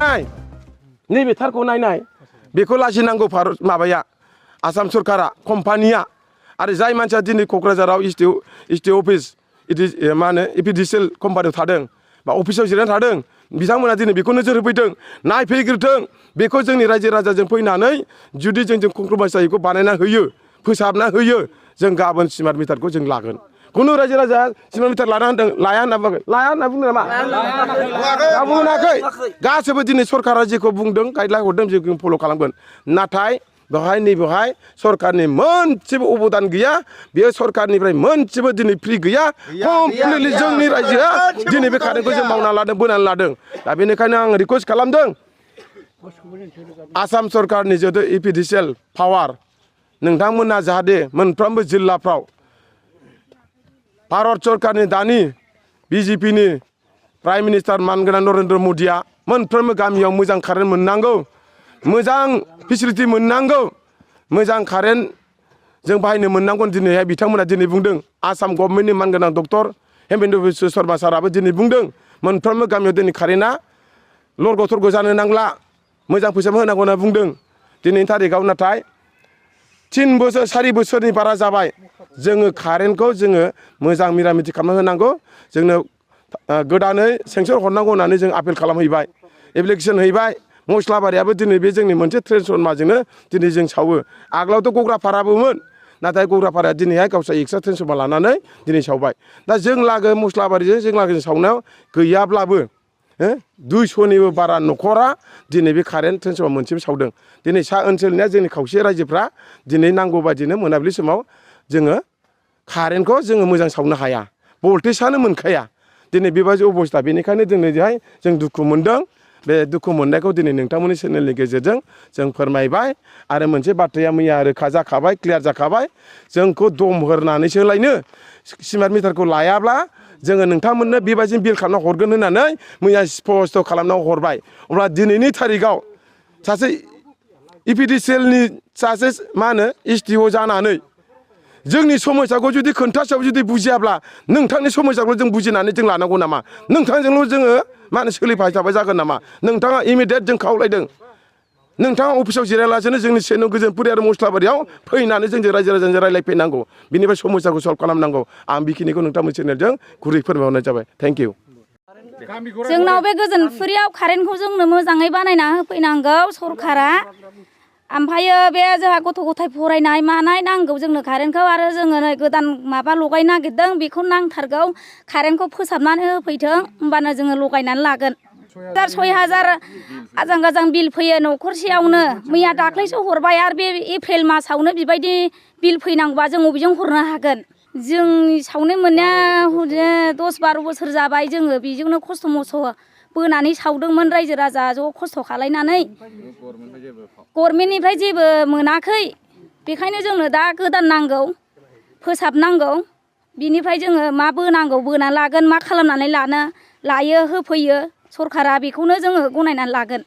नैबे थारखौ नायनाय बेखौ लाजिनांगौ भारत माबाया आसाम सरकारा कम्पानिया आरो जाय मानसिया दिनै क'क्राझाराव इस टि अफिस मा होनो एपिडिसिएल कम्पानियाव थादों बा अफिसाव जिरायनानै थादों बिथांमोना दिनै बेखौ नोजोर होफैदों नायफैग्रोथों बेखौ जोंनि रायजो राजाजों फैनानै जुदि जोंजों कमप्रमाइस जायैखौ बानायना होयो फोसाबना होयो जों गाबोन स्मार्ट मिटारखौ जों लागोन खुनु रायजो राजा स्मार्ट मिटार लाया होनना बुंदों नामा बुङाखै गासैबो दिनै सरकारा जेखौ बुंदों गाइडलाइन हरदों जों फल' खालामगोन नाथाय बेवहाय सरकारनि मोनसेबो अबदान गैया बेयो सरकारनिफ्राय मोनसेबो दिनै फ्रि गैया कमप्लिटलि जोंनि रायजोआ दिनै बे कारेन्टखौ जों मावना लादों बोनानै लादों दा बेनिखायनो आं रिक्वेस्ट खालामदों आसाम सरकारनि जिहेतु एपिडिसिएल पावार नोंथांमोना जाहाथे मोनफ्रोमबो जिल्लाफ्राव भारत सरकारनि दानि बिजेपिनि प्राइम मिनिस्टार मानगोनां नरेन्द्र मदिया मोनफ्रोमबो गामियाव मोजां कारेन्ट मोननांगौ मोजां फेसिलिटि मोननांगौ मोजां कारेन्ट जों बाहायनो मोननांगौ दिनैहाय बिथांमोना दिनै बुंदों आसाम गभर्नमेन्टनि मानगोनां डक्टर हेमेन्त बिश्व शर्मा साराबो दिनै बुंदों मोनफ्रोमबो गामियाव दिनै कारेन्टआ लरग' थरग' जानो नांला मोजां फैसाबो होनांगौ होनना बुंदों दिनैनि थारिखआव नाथाय 3 बोसोर 4 बोसोरनि बारा जाबाय जोङो कारेन्टखौ जोङो मोजां मिरामिथि खालामना होनांगौ जोंनो गोदानै सेंसन हरनांगौ होननानै जों आपिल खालामहैबाय एप्लिकेसन हैबाय मस्लाबारियाबो दिनै बे जोंनि मोनसे ट्रेन्सफर्मारजोंनो दिनै जों सावो आगोलावथ' गग्रापाराबोमोन नाथाय गग्रापाराया दिनैहाय गावस्रा एक्सट्रा ट्रेन्सफर्मार लानानै दिनै सावबाय दा जों लागो मस्लाबारिजों जों लागो सावनायाव गैयाब्लाबो 200निबो बारा न'खरा दिनै बे कारेन्ट ट्रेन्सफर्मार मोनसेबो सावदों दिनै सा ओनसोलनिया जोंनि खावसे रायजोफ्रा दिनै नांगौ बायदिनो मोनाबिलि समाव जोङो कारेन्टखौ जोङो मोजां सावनो हाया भल्टेजआनो मोनखाया दिनै बेबायदि अबस्था बेनिखायनो दिनैहाय जों दुखु मोनदों बे दुखु मोननायखौ दिनै नोंथांमोननि चेनेलनि गेजेरजों जों फोरमायबाय आरो मोनसे बाथ्राया मैया रोखा जाखाबाय क्लियार जाखाबाय जोंखौ दम होनानैसोलायनो स्मार्ट मिटारखौ लायाब्ला जोङो नोंथांमोननो बेबायदिनो बिल खालामना हरगोन होननानै मैया स्पष्ट खालामना हरबाय अब्ला दिनैनि थारिखआव सासे इपिडिसिएलनि सासे मा होनो SDO जानानै जोंनि समस्याखौ जुदि खोन्थासेयाव जुदि बुजियाब्ला नोंथांनि समस्याखौ जों बुजिनानै जों लानांगौ नामा नोंथांजोंल' जोङो मा होनो सोलिबाय थाबाय जागोन नामा नोंथाङा इमिडियेट जों खावलायदों नोंथाङा अफिसाव जिरायालासेनो जोंनि सेन' गोजोनपुर आरो मस्लाबारियाव फैनानै जोंजों रायजो राजाजों रायलायफैनांगौ बिनिफ्राय समस्याखौ सल्भ खालामनांगौ आं बेखिनिखौ नोंथांमोन चेनेलजों गुरै फोरमायहरनाय जाबाय थेंक इउ जोंनाव बे गोजोनपुरियाव कारेन्टखौ जोंनो मोजाङै बानायना होफैनांगौ सरकारा ओमफ्रायो बे जोंहा गथ' गथाय फरायनाय मानाय नांगौ जोंनो कारेन्टखौ आरो जोङो नै गोदान माबा लगायनो नागिरदों बेखौ नांथारगौ कारेन्टखौ फोसाबनानै होफैथों होमबानो जोङो लगायनानै लागोन 6,000 आजां गाजां बिल फैयो न'खरसेयावनो मैया दाख्लैसो हरबाय आरो बे एप्रिल मासावनो बेबायदि बिल फैनांगौबा जों बबेजों हरनो हागोन जोंनि सावनो मोननाया 10-12 बोसोर जाबाय जोङो बेजोंनो खस्थ' मस्थ' बोनानै सावदोंमोन रायजो राजा ज' खस्थ' खालायनानै गभर्नमेन्टनिफ्राय जेबो मोनाखै बेखायनो जोंनो दा गोदान नांगौ फोसाबनांगौ बिनिफ्राय जोङो मा बोनांगौ बोनानै लागोन मा खालामनानै लायो होफैयो सरकारा बेखौनो जोङो गनायनानै लागोन